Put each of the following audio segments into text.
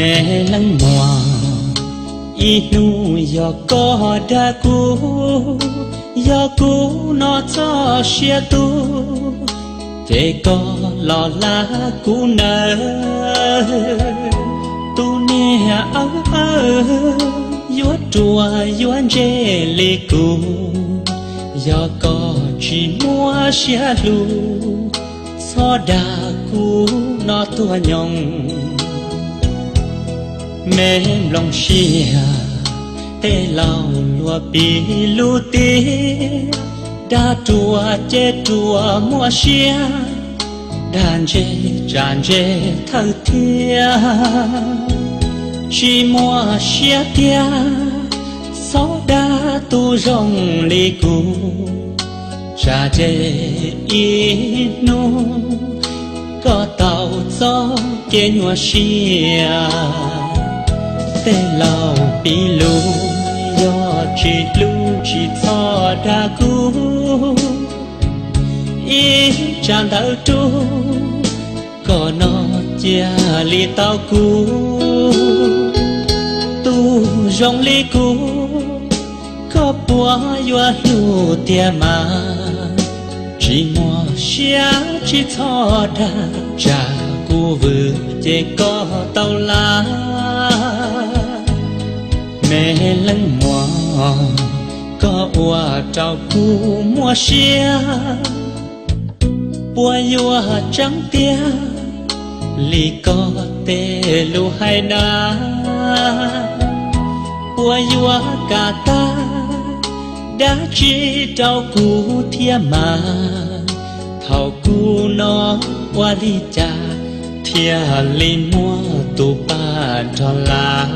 Me leej muam, ib hnub yog koj dag kuv, yog kuv no txoj sia tu, ces koj los hla kuv nawb. Tus niag awb awb, yuav ruam yuav ntse li kuv, yog koj tsis muaj siab hlub, txhob dag kuv no tuag nyoog. Me nplooj siab, tej laus luag piv lus tias, dag ruam ces ruam muaj siab, dag ntse tsam ntse thawj thiab. Tsis muaj siab tiag, txhob dag tus zoo li kuv, tsam ces ib hnub koj tau txoj kev nyuaj siab. Tej laus piv lus, yog tsis hlub tsis txhob dag kuv, ib tsam ntawd rub, koj no cia li tau kuv. Tus zoo li kuv, koj puas yuav hlub tiag mas? Tsis muaj siab tsis txhob dag, tsam kuv vwm ces koj tau lawm. Me leej muam, koj ua rau kuv muaj siab, puas yuav tseeb tiag li koj tej lus hais na? Puas yuav kam tag dab tsi rau kuv thiab mas? Thaum kuv no ua li cas thiaj li muaj tus pab nrog lawm?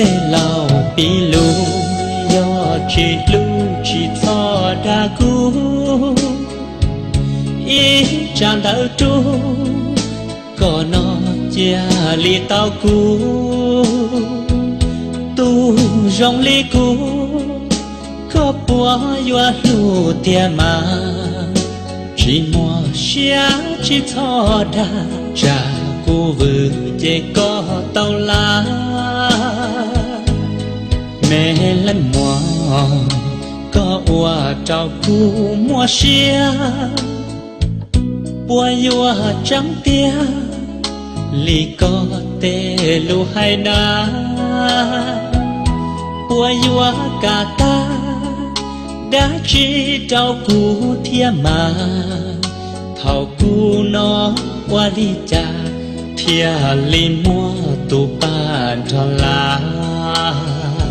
Tej laus piv lus, yog tsis hlub tsis txhob dag kuv, ib tsam ntawd rub, koj no cia li tau kuv. Tus zoo li kuv, koj puas yuav hlub tiag mas? Tsis muaj siab tsis txhob dag, tsam kuv vwm ces koj tau lawm. Me leej muam, koj ua rau kuv muaj siab, puas yuav tseeb tiag li koj tej lus hais na? Puas yuav kam tag dab tsi rau kuv thiab mas? Thaum kuv no ua li cas thiaj li muaj tus pab nrog lawm?